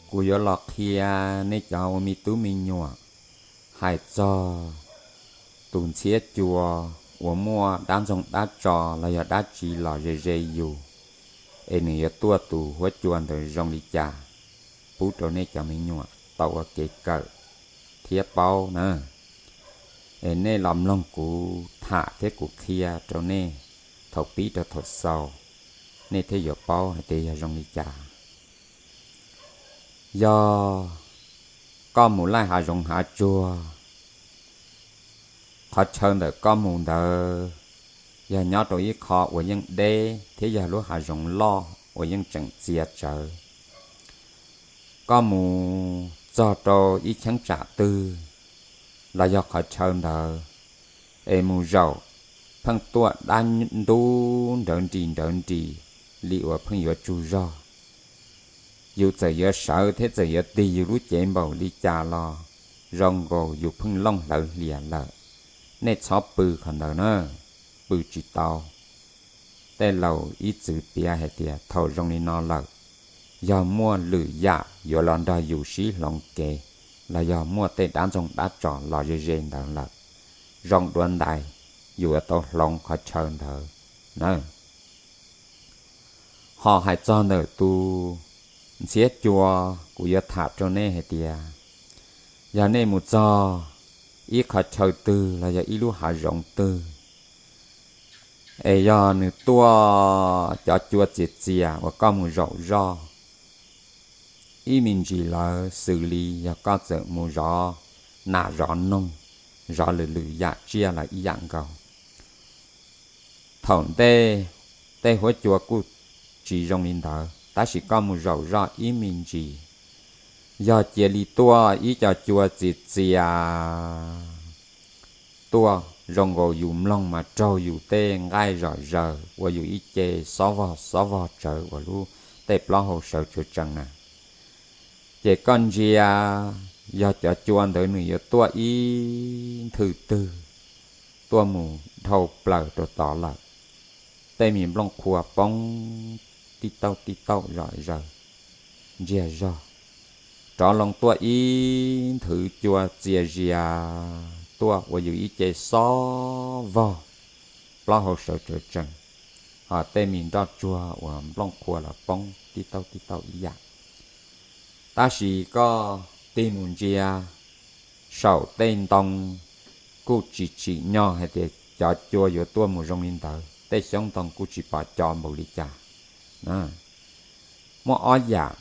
Kuv yuav los qhia nej cov ua me tub me nyuam hais txog tus ntxhiab cua uas muaj dab ntxoog dab tso los yog dab tsi los ze ze yus, es nws yuav tuaj tus huab cua ntawd zoo li cas, pub rau nej cov me nyuam tau ua kev kawm thiab paub na. Es nej los mloog kuv tham thiab kuv qhia rau nej thaum pib rau thaum xaus, nej thiaj yuav paub hais tias yog zoo li cas. Yog koj mus laij hav zoov hav tsuag, qhov chaw ntawm koj mus ntawd yog nyob rau ib qho uas yeej deb thiab yog lub hav zoov loj uas yeej tseem txias tsawv. Koj mus txog rau ib cheeb tsam twg los yog qhov chaw ntawd, es mus zaum pheej tuaj dab ntub nrawv nris nrawv nris li uas pheej yuav tsug zog. Yus txawm yuav sawv thiab txawm yuav tig yus lub cev npaum li cas los zoo nkaus yus pheej looj hlawv hlias lawm. Nej txhob pw qhov ntawd na, pw tsis tau. Tej laus ib txwm piav hais tias thaum zoo li no lawm, yog muaj lwm yam yuav los nrog yus sib hloov kev, los yog muaj tej dab ntxoog dab tso los ze ze ntawd lawm, zoo dua ntais yus yuav tau hloov qhov chaw ntawd na. Ho hais txog ntawm tus ntxhiab cua, kuv yuav tham rau nej hais tias, yog nej mus txog ib qhov chaw twg los yog ib lub hav zoov twg, es yog nws tuaj cov cua txias txias uas koj mus zaum zoj, ib me ntsis lawm xws li yog koj txawm mus zov nas zov noog, zov lwm lwm yam tsiaj los ib yam nkaus. Thaum ntej tej huab cua kuj tsis zoo li ntawd, tab sis koj mus zaum zoj ib me ntsis, yog cia li tuaj ib co cua txias txias tuaj zoo nkaus yus mloog mas raug yus tej nqaij zom zaws ua yus ib ce xob vog xob vog tsawv uas lub tej plaub hau sawv tsawv tsees na. Ces koj ntsia, yog cov cua ntawd nws yuav tuaj ib nthwv twg tuaj mus dhau plaws rau tod lawm, tej me nplooj qhua poob tib tauj tib tauj zom zaws ntsiag zog, rov loo tuaj ib nthwv cua txias zias tuaj ua yus ib ce xob vog plaub hau sawv tsawv tsees, ho tej me nroj tsuag uas nplooj qhua los poob tib tauj tib tauj ib yam. Tab sis koj tig mus ntsia saum tej ntoo kuj tsis tsim nyog hais tias cov cua yuav tuaj mus zoo li ntawd, tej xyoob ntoo kuj tsis pom co npaum li cas. Muaj ob yam,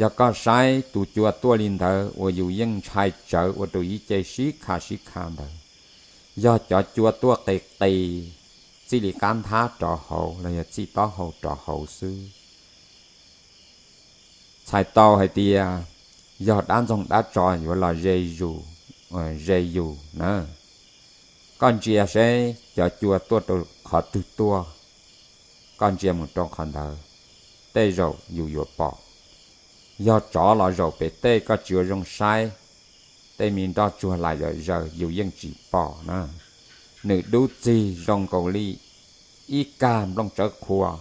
yog koj saib tus cua tuaj li ntawd uas yus yeej ntshai tsawv ua rau ib ce sib kha sib kha ntawd, yog cov cua tuaj qis qis txij li qab nthab rov hauv los yog txij taub hau rov hauv xwb, txhais tau hais tias yog dab ntxoog dab tso yuav los ze yus na. Koj ntsia seb cov cua tuaj rau qhov twg tuaj, koj ntsia mus rau qhov ntawd, tej zaum yus yuav pom. Yog tsov los zaum pem tej koj tsis ua zoo saib, tej me nroj tsuag lam zom zaws yus yeej tsis pom na. Nws dub txig zoo nkaus li ib kag nplooj tsawb qhua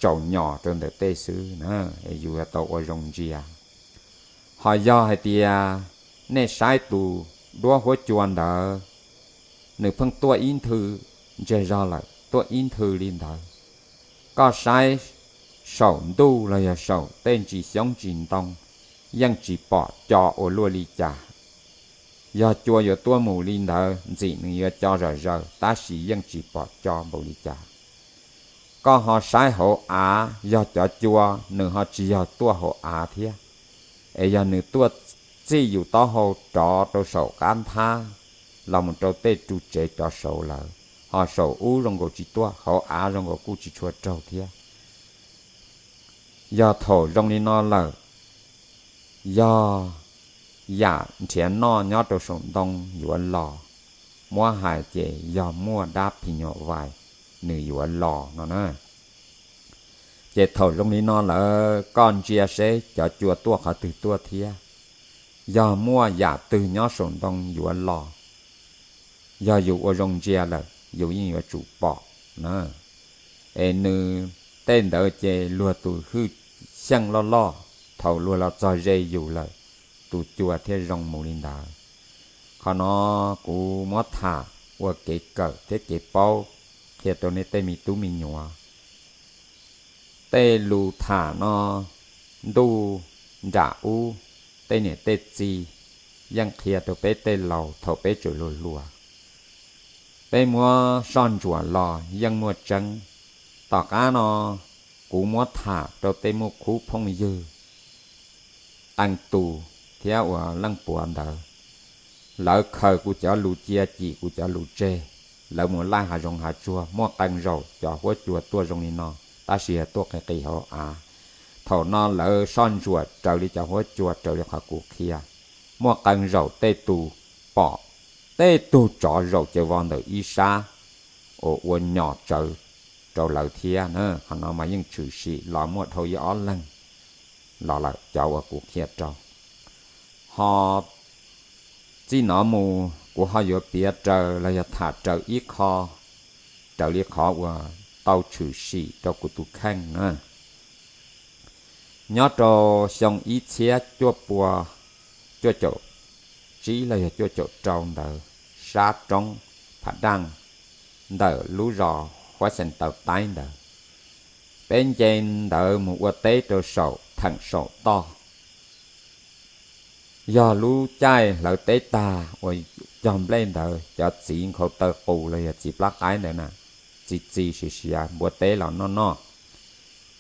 tsaus nyos rau ntawm tej xwb na, yus yuav tau ua zoo ntsia. Ho yog hais tias nej saib tus duab huab cua ntawd, nws pheej tuaj ib nthwv ntsiag zog lawm, tuaj ib nthwv li ntawd, koj saib saum ntuj los yog saum tej ntsis xyoob ntsis ntoo, yeej tsis pom co ua luaj li cas. Yog cua yuav tuaj mus li ntawd ntxim nws yuav co zom zaws tab sis yeej tsis pom co npaum li cas. Koj ho saib hauv av, yog cov cua nws ho tsis yog tuaj hauv av thiab, es yog nws tuaj txij yus taub hau rov rau saum qab nthab los mus rau tej ru tsev rov saud lawm, ho saum ub zoo nkaus tsis tuaj, hauv av zoo nkaus kuj tsis tshua raug thiab. Yog thaum zoo li no lawm, yog yam nrhiav noj nyob rau saum ntoo yuav los, muab hais ces yog muaj dab phim nyuj vais nws yuav los no na. Ces thaum zoo li no lawm koj ntsia seb cov cua tuaj qhov twg tuaj thiab, yog muaj yam twg nyob saum ntoo yuav los, yog yus ua zoo ntsia lawm yus yeej yuav tsum pom na. Es nws tej ntawd ces luag tus hwj xyeej loj loj, thaum luag los txog ze yus lawm, tus cua thiaj zoo mus li ntawd. Qhov no kuv muab tham ua kev kawm thiab kev paub qhia rau nej tej me tub me nyuam. Tej lus tham no ntuj nram ub, tej niam tej txiv yeej qhia rau peb tej laus thaum peb tseem hluas hluas. Peb muab soj ntsuam los yeej muaj tseeb. Tom qab no kuv muab tham rau tej muaj khub phooj ywg qee tus thiab uas leej puav ntawd, lawv khaws kuv cov lus cia, cim kuv cov lus tseg, lawv mus laij hav zoov hav tsuag. Muaj qee zaum cov huab cua tuaj zoo li no, tab sis tuaj qis qis hauv av. Thaum no lawv soj ntsuam raws li cov huab cua, raws li qhov kuv qhia. Muaj qee zaum tej tus pom tej tug tsov zaum caws vos ntawm ib sab uas ua nyom tsawv rau lawv thiab na. Qhov no mas yeej tshwm sim los muaj dhau ib ob leeg los lawm cov uas kuv qhia rau. Ho txij no mus kuv ho yuav piav raws los yog tham raws ib qho, raws li qhov uas tau tshwm sim rau kuv tus kheej na. Nyob rau xyoo ib txhiab cuaj pua cuaj caum tsib los yog cuaj caum rau ntawd, sab roob Phav Daj ntawm lub zos Huab Xees Taw Taib ntawd, peb nce ntawd mus ua teb rau saum theem saum toj. Yog lub caij hlawv teb tag uas cog nplej ntawd, cov txiv nkhaus taw qus los yog txiv plab qaib ntawd na, txi txi siav siav npua teb los noj noj,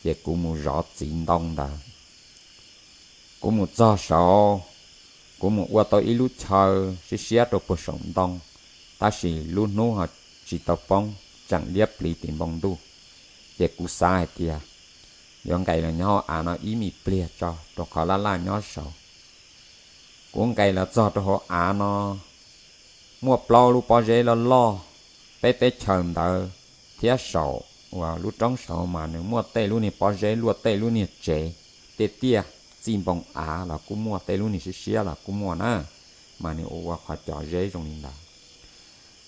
ces kuv mus zov txiv ntoo ntawd. Kuv mus txog saud, kuv mus ua tau ib lub chaw siab siab rau puag saum ntoo, tab sis lub hnub ho tsis tau poob, tseem liab pliv tim npoo ntuj. Ces kuv xav hais tias yuav nqes los nyob hauv av no ib me pliag tso rau qhov laj laj nyob saud. Kuv nqes los txog rau hauv av no, muaj plaub lub pob zeb loj loj. Peb teb chaws ntawd thiab saum uas lub roob saud mas nws muaj tej lub niag pob zeb luaj tej lub niag tsev, tiaj tiaj txij npoo av los kuj muaj, tej lub niag siab siab los kuj muaj na, mas nws ua ua qhov cos zeb zoo li ntawd.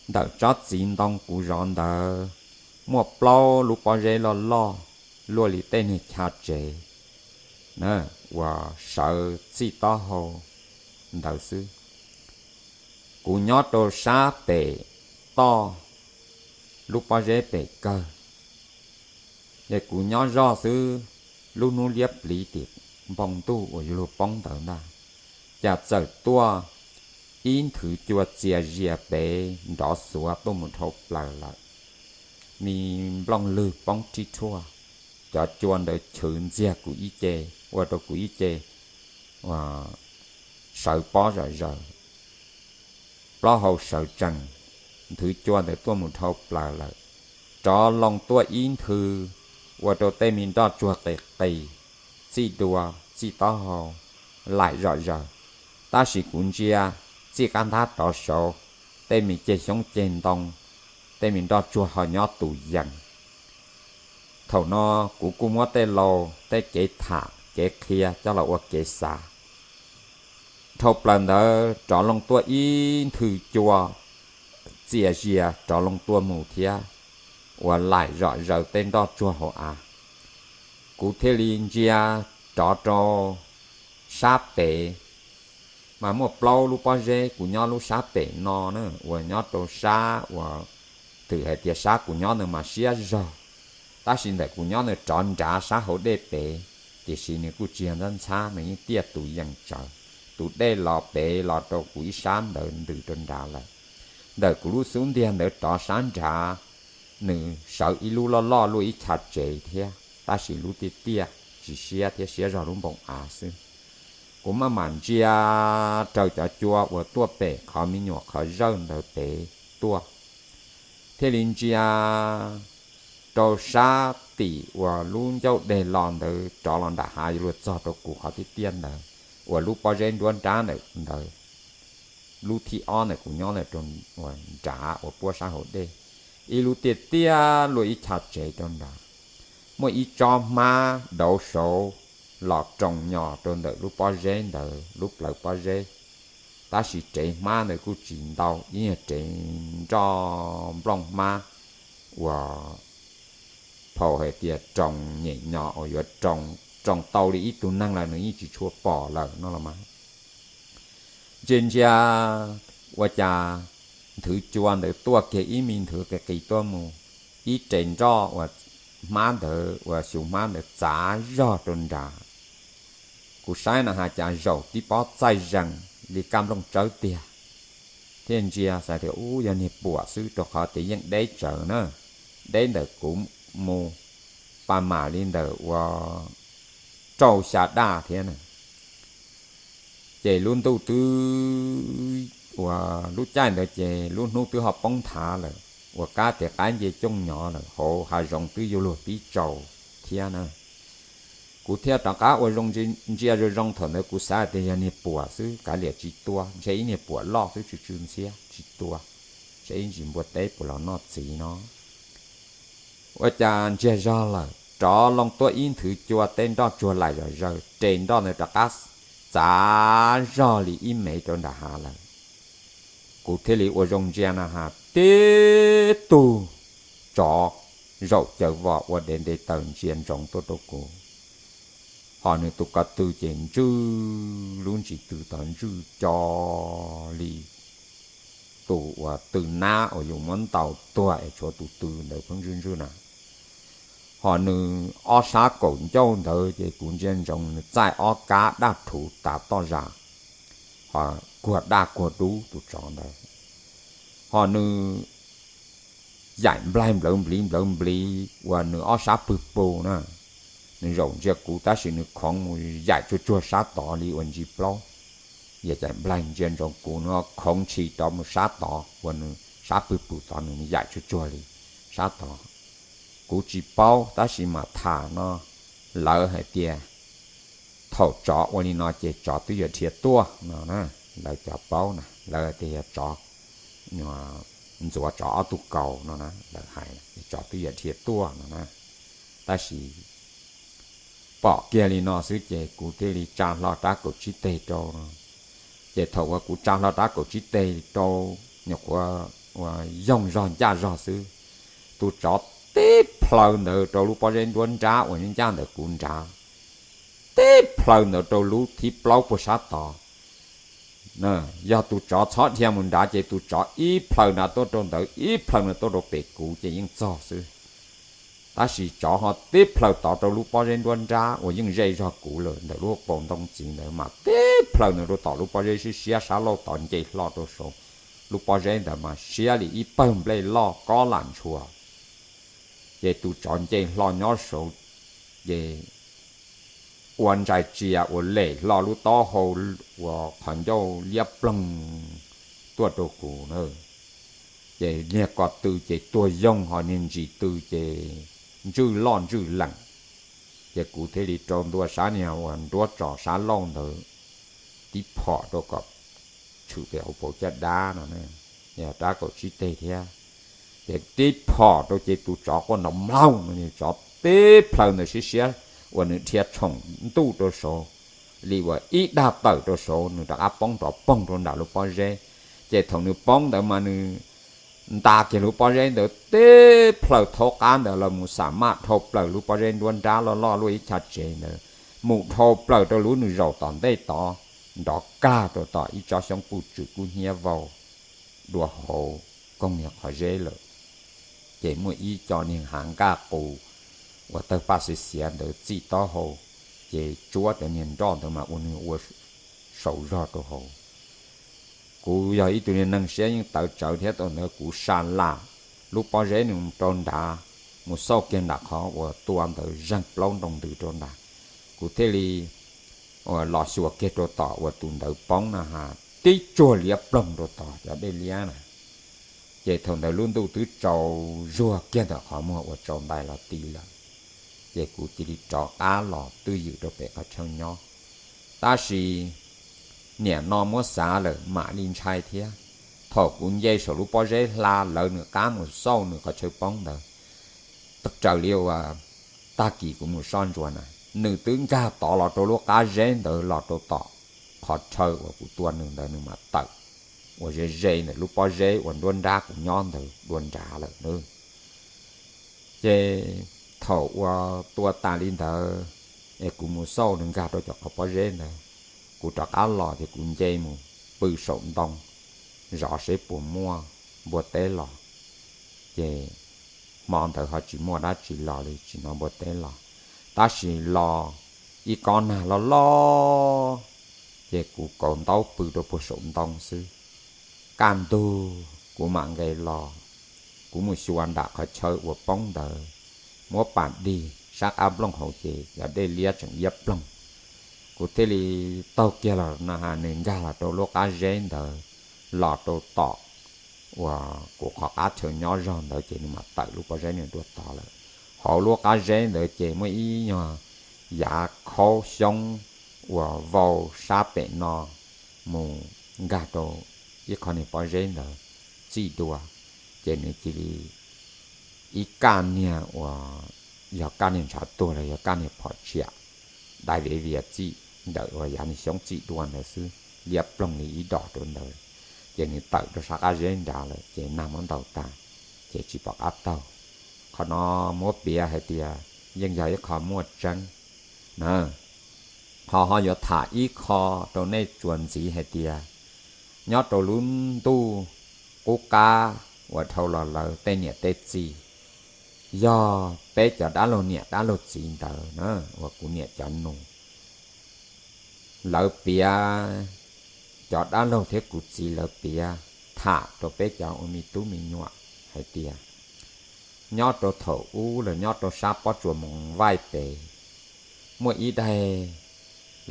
Ntawm tsob txiv ntoo kuv zov ntawd muaj plaub lub pob zeb loj loj luaj li tej niag chav tsev na, uas sawv txij taub hau ntawd xwb. Kuv nyob rau sab pem toj lub pob zeb pem kawg, ces kuv nyob zoj xwb, lub hnub liab pliv tim npoo ntuj uas yuav luag poob ntawd ntag, cas txawm tuaj ib nthwv cua txias zias pem nrov xuav tuaj mus dhau plaws lawm. Me nplooj lwg poob rhib rhuaj, cov cua ntawd chwv ntxiag kuv ib ce, ua rau kuv ib ce sawv pob zom zaws, plaub hau sawv tsees. Nthwv cua ntawd tuaj mus dhau plaws lawm, rov loo tuaj ib nthwv, ua rau tej me nroj tsuag qis qis, txij dua, txij taub hau, laim zom zaws. Tab sis kuv ntsia txij qab nthab rov saud, tej me ceg xyoob ceg ntoo, tej me nroj tsuag ho nyob tus yees. Thaum no kuv kuj muab tej laus tej kev tham kev qhia coj los ua kev xav. Dhau plaws ntawd rov loo tuaj ib nthwv cua txias zias rov loo tuaj mus thiab, uas laim zom zaws tej nroj tsuag hauv av. Kuv thiaj li ntsia rov rau sab pem, mas muaj plaub lub pob zeb, kuv nyob lub sab pem no na, uas nyob rau sab uas twm hais tias sab kuv nyob ntawd mas siab zog, tab sis ntawm kuv nyob ntawd rov nrad sab hauv dej pem, tiam sis nws kuj tsis yog ntxhab ntxhab, nws yeej tiaj tus yees tsawv. Tus dej los pem los rau kuv ib sab ntawd ntws rau nrad lawm. Ntawm kuv lub xub ntiag ntawd rov sab nrad, nws sawv ib lub loj loj luaj ib chav tsev thiab, tab sis lub tiaj tiaj tsis siab thiab, siab zog lub npoo av xwb. Kuv maj mam ntsia raws cov cua uas tuaj pem qhov me nyuam qhov zawj ntawd pem tuaj, thiaj li ntsia rau sab tim uas lub ncauj deg los ntawd rov los nram hav yuav luag txog rau kuv qhov tiaj tiaj ntawd, uas lub pob zeb nruab nrab ntawm ntawd, lub thib ob ntawm kuv nyob ntawd rau nrad uas puab sab hauv dej, ib lub tiaj tiaj luaj ib chav tsev rau nrad. Muaj ib tsob hmab dauv saud los roos nyos rau ntawm lub pob zeb ntawd, lub plawv pob zeb, tab sis tsev hmab ntawd kuj tsis ntau, ib nyuag tsev nroj nplooj hmab uas phau hais tias roos nyem nyos uas yuav roos tsoo tau li ib tug neeg lawm nws yeej tsis tshua pom lawm no los mas. Ntsia ntsia ua cas nthwv cua ntawd tuaj kiag ib me nthwv qis qis tuaj mus, ib re nroj uas hmab ntawd uas xyuv hmab ntawd txav zog rau nrad. Kuv saib no has cas zaum tib pob txaij zees li kaj nplooj tsawb tiag. Thiaj ntsia xav tias ub yog niag puam xwb rau qhov tias yeej deb tsawv na, deb ntawm kuv mus pa mam li ntawm ua rau xya daj thiab na. Ces lub ntuj twb, uas lub caij ntawd ces lub hnub twb ho poob nthav lawm, uas kab tis qaib nce cooj nyov lawm, hauv hav zoov twb yuav luag pib tsaus thiab na. Kuv thiaj rov qab ua zoo ntsia zoo zoo, thaum ntawd kuv xav tias yog niag puam xwb kav liam tsis tua, ntshe ib niag puam loj xwb tsw tsw ntxhiab tsis tua, ntshe ib ntsis npua teb puas los noj txiv no. Ua cas ntsiag zog lawm rov loo tuaj ib nthwv cua tej nroj tsuag laim zom zaws, re nroj ntawd rov qab txav zog li ib mev rau nram hav lawm. Kuv thiaj li ua zoo ntsia na has tib tug tsov zaum caws vos ua dev nte taws ntsia ntsoov tuaj rau kuv. Ho nws tus ko tw ces ntswj lub ntsis tw tod ntswj co li tus uas tw nab uas yus muab ntaus tuag es tshuav tus tw ntawd pheej ntswj ntswj na. Ho nws ob sab kaum ncauj ntawd ces kuv ntsia ntsoov nws txaij ob kab daj rhuv tav toj zas, ho kuag daj kuag dub tus tsov ntawd. Ho nws yaim nplaig nplawv npliv nplawv npliv uas nws ob sab pwg pus na. Nws zaum ntsia kuv tab sis nws khoov mus yaim tsuag tsuag sab tod li uas ntsis plaub. Yaim yaim nplaig ntsia ntsoov kuv nws khoov ntshis rov mus sab tod uas nws sab pwg pus tod, nws yaim tsuag tsuag li sab tod. Kuv tsis paub tab sis mas tham no lawv hais tias thaum tsov ua li no ces tsov twb yuav dhia tuaj no na. Lawv cov paub na lawv tias yog tsov ntxuav tsov ob tug kaus no na, lawv hais tsov twb yuav dhia tuaj no na. Tab sis pom kiag li no xwb ces kuv thiaj li tsa hlo rab kaum tsib teg rau no. Ces thaum uas kuv tsa hlo rab kaum tsib teg rau, nyuam qhuav ua yoog zog ncaj zog xwb, tus tsov tib plhaw ntawd rau lub pob zeb nruab nrab uas ncaj ntawm kuv nrad, tib plhaw ntawd rau lub thib plaub puag sab tod. Yog tus tsov txhob dhia mus nrad ces tus tsov ib plhaw nrad tuaj rau ntawd, ib plhaw nrad tuaj rau pem kuv ces yeej txog xwb. Tab sis tsov ho tib plhaw tod rau lub pob zeb nruab nrab uas yeej ze zog kuv lawm ntawm lub paus ntoo txiv ntawd mas tib plhaw ntawd rau tom lub pob zeb siab siab sab laug tod nce hlo rau saud. Lub pob zeb ntawd mas siab li ib pawg nplej loj kob lam ntshua. Ces tus tsov nce hlo nyob saud, ces ua ntsais tsia uas lem hlo lub taub hau uas qhov ncauj liab ploog tuaj rau kuv na. Ces niag ko tw ces tuag yoog ho niag ntsis tw ces ntswj loj ntswj leem. Ces kuv thiaj li rau ntua sab niag uas nruab tsom sab laug ntawd tib phom rau kom tshwm pem hauv paus caj dab no, yog rab kaum tsib teg thiab. Ces tib phom rau ces tus tsov quaj nrov mlaug no, tsov tib plhaw ntawd siab siab uas nws dhia tshoom ntuj rau saud li uas ib dag tawm rau saud, nws rov qab poob rov poog rau nram lub pob zeb. Ces thaum nws poob ntawd mas nws nta kiag lub pob zeb ntawd tib plhaw thaub qab ntawd los mus xam maj dhau plaws lub pob zeb nruab nrab loj loj luaj ib chav tsev ntawd, mus dhau plaws rau lub nws zaum tom ntej tod, nrov kag rau tom ib tsob xyoob puj tswm kub hnyiab vau dua hauv koog niag qhov zeb lawm. Ces muaj ib co niag hav nkaj qus uas tawg paj xiav xiav ntawd txij taub hau, ces tsuab cov niag nroj ntawd mas ua nws ua saum zog rau hauv. Kuv yog ib tug niag neeg siab yeej tawv tsawv thiab, thaum ntawd kuv sa lam lub pob zeb nws rau nrad, mus xauj kiag nram qhov uas tua ntawd zeeg plaub nroo ntws rau nrad. Kuv thiaj li los xyuas kiag rau tom uas tus ntawd poob na has, tib tsuag liab ploog rau tom cov dej liab na. Ces thaum ntawd lub ntuj twb tsaus zuag kiag ntawm qhov muag uas tsaus ntais los ti lawm. Ces kuv cia li rov qab los twj ywm rau pem qhov chaw nyob. Tab sis niam no muab xav lawm mam li ntshai thiab. Thaum kuv nce saum lub pob zeb hla lawv nws qab mus xauj nws qhov chaw poob ntawd, raws li uas tag kis kuv mus soj ntsuas na, nws twb nkag tod los rau lub qab zeb ntawd los rau tom qhov rhawv uas kuv tua nws ntawd nws mam tawm uas ze ze ntawm lub pob zeb uas nruab nrab kuv nyob ntawd dua nrad lawm na. Ces thaum uas tua tas li ntawd, es kuv mus xauj nws nkag rau cov qhov pob zeb ntawd, kuv rov qab los ces kuv nce mus pw saum ntoo zov seb puas muaj npua teb los. Ces hmo ntawd ho tsis muaj dab tsi los li, tsis hnov npua teb los, tab sis los ib kob nag loj loj, ces kuv kauv ntaub pw rau puag saum ntoo xwb. Kaj ntug kuv mam nqes los, kuv mus xyuas nram qhov chaw uas poob ntawd, muab pas dig sab qab nplooj hauv ces cov dej liab tseem liab ploog. Kuv thiaj li taug kiag los no, nws nkag los rau lub qab zeb ntawd, los rau tom uas kuv qhov qab chaw nyob zog ntawd ces nws mam tawm lub pob zeb nws dua tod lawm. Hauv lub qab zeb ntawd ces muaj ib nyuag yav khaub xyoob uas vau sab pem no mus nkag rau ib qho niag pob zeb ntawd txij dua, ces nws cia li ib kaj niag uas yog kaj niag ntshav tuag los yog kaj niag phom tshiam dai viav vias txij ntawm uas yav niag xyoob txij dua ntawd xwb, liab ploog li ib dos rau ntawd, ces nws tawm rau sab qab zeb nrad lawm ces nag muab ntaus tag, ces tsis pom qab taug. Qhov no muab piav hais tias yeej yog ib qho muaj tseeb na. Ho ho yuav tham ib qho rau nej tsuas ntxiv hais tias nyob rau lub ntuj qub qab uas dhau los lawm tej niam tej txiv, yog peb cov dab laug niam dab laug txiv ntawd na, uas kuv niam cov nus, lawv piav, cov dab laug thiab kuv txiv lawv piav tham rau peb cov ua me tub me nyuam hais tias nyob rau thaum ub los nyob rau sab pob tsuas Moos Vaij pem, muaj ib daim,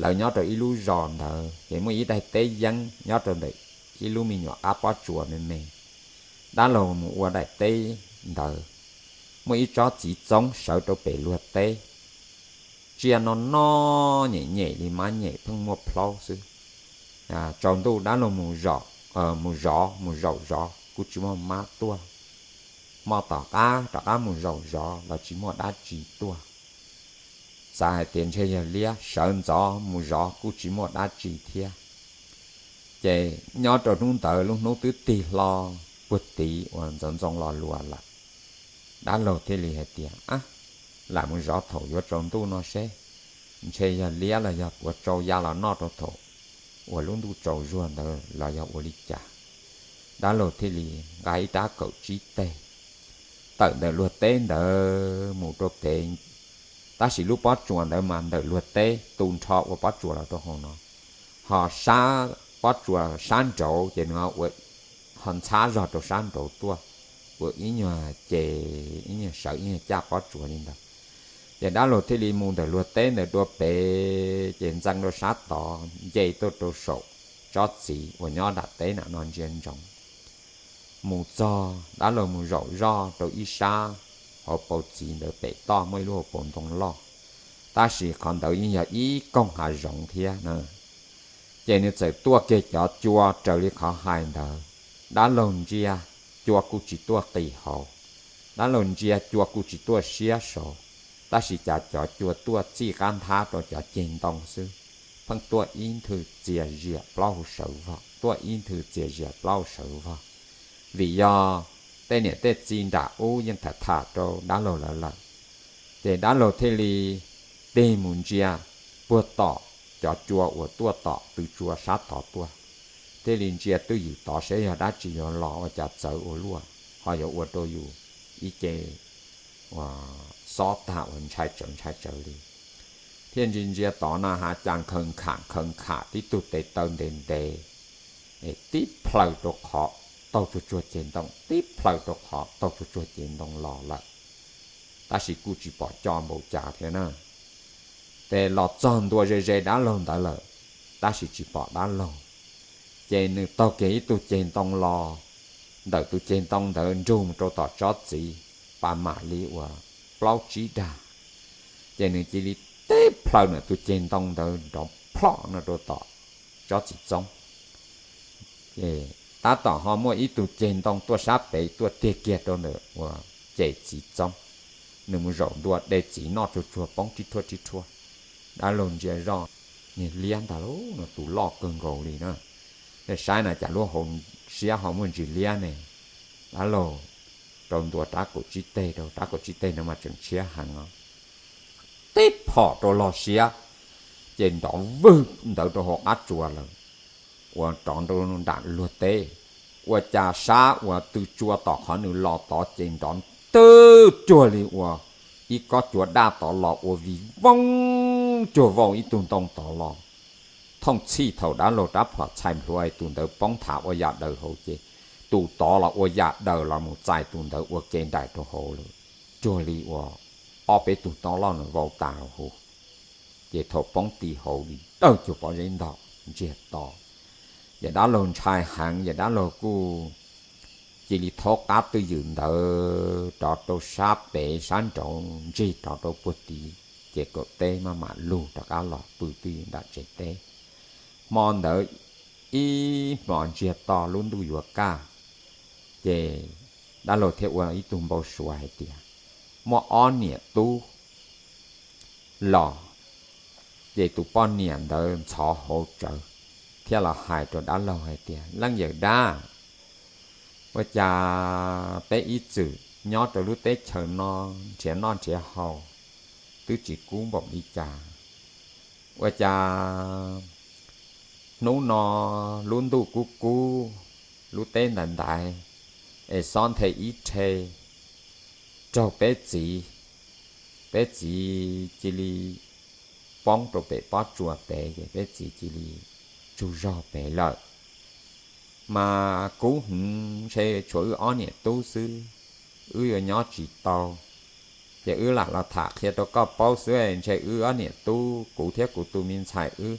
lawv nyob rau ib lub zos ntawd ces muaj ib daim teb yeeb nyob rau ntawm ib lub me nyuam qab pob tsuas me me. Dab laug mus ua daim teb ntawd, muaj ib tsob txiv txoob sawv rau pem luag teb, tsiaj noj noj nyem nyem li mab nyem pheej muaj plhaub xwb. Tsaus ntuj dab laug mus zov, mus zov mus zaum zov kuj tsis muaj mab tuaj. Hmo tom qab rov qab mus zaum zov los tsis muaj dab tsi tuaj. Xav hais tias ntshe yog liab, sawv ntxov mus zov kuj tsis muaj dab tsi thiab. Ces nyob rau hnub ntawd lub hnub twb tig hlo puag tid uas ntxoov ntxoo los luas lawm, dab laug thiaj li hais tias, ab, lam mus zov thaum yuav tsaus ntuj no seb ntshe yog liab los yog puas tsau ya los noj rau thaum uas lub ntuj tsaus zuag ntawd los yog ua li cas. Dab laug thiaj li nqa ib rab kaum tsib teg tawm ntawm luag teb ntawd mus rau pem, tab sis lub pob tsuas ntawd mas ntawm luag teb tu nrho ua pob tsuas los rau hauv no, ho sab pob tsuas sab nraud ces nws ua ho ntxhab zog rau sab nraud tuaj, ua ib nyuag ces ib nyuag sawv ib nyuag caj pob tsuas li ntawd. Ces dab laug thiaj li mus ntawm luag teb ntawd dua pem ces ntxeev rau sab tod nce tuaj rau saum tsob txiv uas nyob nram teb nram no ntsia ntsoov. Mus txog dab laug mus zaum zoj rau ib sab hauv paus txiv ntawd pem toj muaj ib lub hauv paus ntoo loj, tab sis qhov ntawd yeej yog ib koog hav zoov thiab na. Ces nws txawm tuaj kiag cov cua raws li qhov hais ntawd. Dab laug ntsia cua kuj tsis tuaj qis hauv, dab laug ntsia cua kuj tsis tuaj siab saud, tab sis cas cov cua tuaj txij qab nthab rau cov ceg ntoo xwb, pheej tuaj ib nthwv txias zias plaub hau sawv vog, tuaj ib nthwv txias zias plaub hau sawv vog. Vim yog tej niam tej txiv nram ub yeej tham tham rau dab laug lawv lawm. Ces dab laug thiaj li tig mus ntsia puag tom cov cua uas tuaj tom tw tsua sab tod tuaj, thiaj li ntsia twj ywm tod seb yog dab tsi yuav los ua cas txawv ua luaj ho yuav ua rau yus ib ce uas xob tag uas ntshai tsawv ntshai tsawv li. Thiaj ntsia ntsia tod na has cas nkhaws nkham nkhaws nkham tib tug tes taw ntev ntev, es tib plhaw rau qhov taug tsuag tsuag ceg ntoo, tib plhaw rau qhov taug tsuag tsuag ceg ntoo los lawm, tab sis kuj tsis pom co npaum cas thiab na. Ces los txog ntua ze ze dab laug ntawd lawm, tab sis tsis pom dab laug. Ces nws taug kiag ib tug ceg ntoo los, ntawm tus ceg ntoo ntawd nrug mus rau tom tsob txiv pas mam li uas plaub tsib dag, ces nws cia li tib plhaw ntawm tus ceg ntoo ntawd nrov plhom no rau tom tsob txiv txoob. Ces tab tom ho muaj ib tug ceg ntoo tuaj sab pem tuaj tiag kiag rau ntawm uas ceg txiv txoob, nws mus zaum ntua de txiv noj tsuag tsuag poob rib rhuaj rib rhuaj. Dab laug ntsia zoj, niag liab ntag lauj, no tus loj kawg nkaus li na. Tej saib na cas lub hauv siab ho muaj ntsis liab ne. Dab laug rau ntua rab kaum tsib teg rau, rab kaum tsib teg no mas tseem tshiab heev os. teb phom rau log siab, ces nrov vwg ntawd rau hauv qab tsua lawm, uas rov nram luag teb. Ua cas sab uas tw tsua tom qhov nws los tod ces nrov twb cuag li uas ib kob cua daj tod los ua vij voob cuag vauj ib tug ntoo tod los. Thooj txhij thaum dab laug rab phom txhais nplhuav tus ntawd poob nthav ua yam daws hauv ces tus tod los ua yam daws los mus txais tus ntawd ua ke nraim rau hauv lawm, cuag li uas ob peb tug tob loj nws vau tas huv. Ces thaum poob ti hauv li dawb cuag pob zeb ntog ntsiag to, ces dab laug ntshai heev, ces dab laug kuj cia li thaub qab twj ywm ntawd rov rau sab pem sab nraud ntsig rov rau puag tid, ces kaum teb maj mam lug rov qab los pw twj ywm nram tsev teb. Hmo ntawd ib hmos ntsiag to lub ntuj yuav kaj, ces dab laug thiaj ua ib tug npau suav hais tias muaj ob niam tub los, ces tus poj niam ntawd ntxhov hauv tsawv thiaj los hais rau dab laug hais tias, Leej yawm dab, ua cas peb ib txwm nyob rau lub teb chaws no nrhiav noj nrhiav haus twb tsis kub npaum li cas, ua cas hnub no lub ntuj kub kub, lub teb ntaiv ntaiv, es xob nthe ib rhe raug peb txiv, peb txiv cia li poob rau pem pob tsuas pem, ces peb txiv cia li tsug zog pem lawm. Mas kub hwv, ntshe tshuav wb ob niam tub xwb, wb yuav nyob tsis tau. Ces wb lam los tham qhia rau koj paub xwb, ntshe wb ob niam tub, kuv thiab kuv tus me ntxhais wb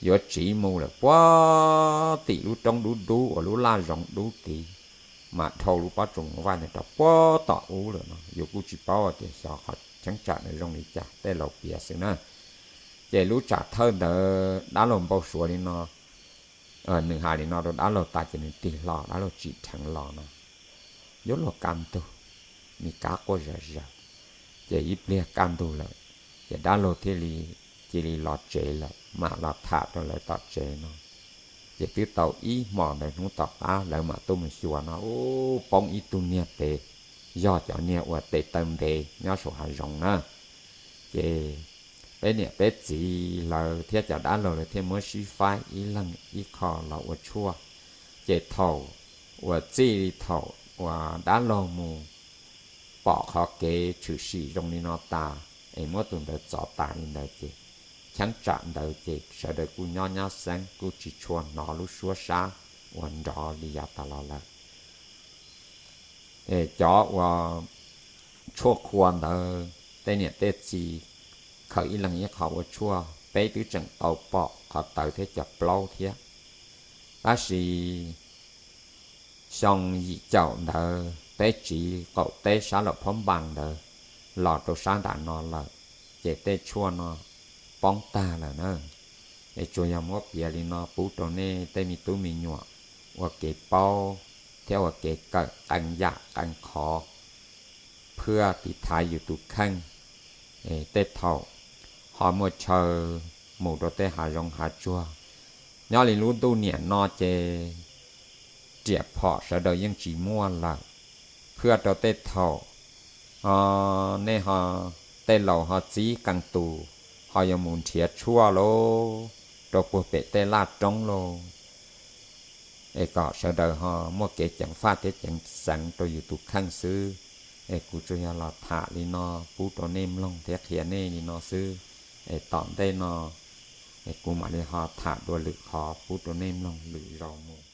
yuav tsiv mus lawm puag tim lub roob dub dub uas lub laj zoov dub tid, mas dhau lub pob tsuas vaj ntawd rau puag tom ub lawm no. Yus kuj tsis paub tias xyov qhov cheeb tsam nws zoo li cas, tej laus piav xwb na. Ces lub tsam thawj ntawd dab laug npau suav li no, nws hais li no rau dab laug tas ces nws tig hlo, dab laug tsim dheev los no, yuav luag kaj ntug, me kab quaj zawv zawv. Ces ib pliag kaj ntug lawm, ces dab laug thiaj li cia li los tsev lawm, mam los tham rau lawv tom tsev no. Ces twb tau ib hmos ntawd hnub tom qab lawv mam tuaj mus xyuas no, ub, poob ib tug niag pem, yog cov niag uas tes taw ntev nyob saum hav zoov na. Ces peb niam peb txiv lawv thiab cov dab laug lawv thiaj muab sib faib ib leeg ib qho los ua tshuaj. Ces thaum uas txij li thaum uas dab laug mus pom qhov kev tshwm sim zoo li no tas, es muab tus ntawd txov tas li ntawd ces cheeb tsam ntawd ces sawv daws kuj nyob nyab xeeb, kuj tsis tshua hnov lub suab sab uas nrov li yav tas los lawm. Cov uas tshuaj qhua ntawd tej niam tej txiv khaws ib leeg ib qho ua tshuaj, peb twb tseem tau pom qhov tawv thiab cov plaub thiab. Tab sis xyoo yim caum ntawd peb tsiv qaum teb sab Laum Phob Npas ntawd los rau sab nram no lawm, ces tej tshuaj no poob tag lawm na. Es tsuas yog muab piav li no pub rau nej tej me tub me nyuam ua kev paub thiab ua kev kawm qee yam qee qhov, phwaj tiv thaiv yus tus kheej. Tej thaum ho muaj chaw mus rau tej hav zoov hav tsuag, nyob li lub ntuj niam no ces riam phom sawv daws yeej tsis muaj lawm. Phwaj rau tej thaum nej ho, tej laus ho txib qee tus ho yuav mus nrhiav tshuaj lauj, rau puag pem tej laj roob lauj. Es kom sawv daws ho muaj kev ceev faj thiab ceev xeev rau yus tus kheej xwb. Es kuv tsuas yog los tham li no pub rau nej mloog thiab qhia nej li no xwb. Es tom ntej no es kuv mam li ho tham dua lwm qhov pub rau nej mloog lwm zaus mus.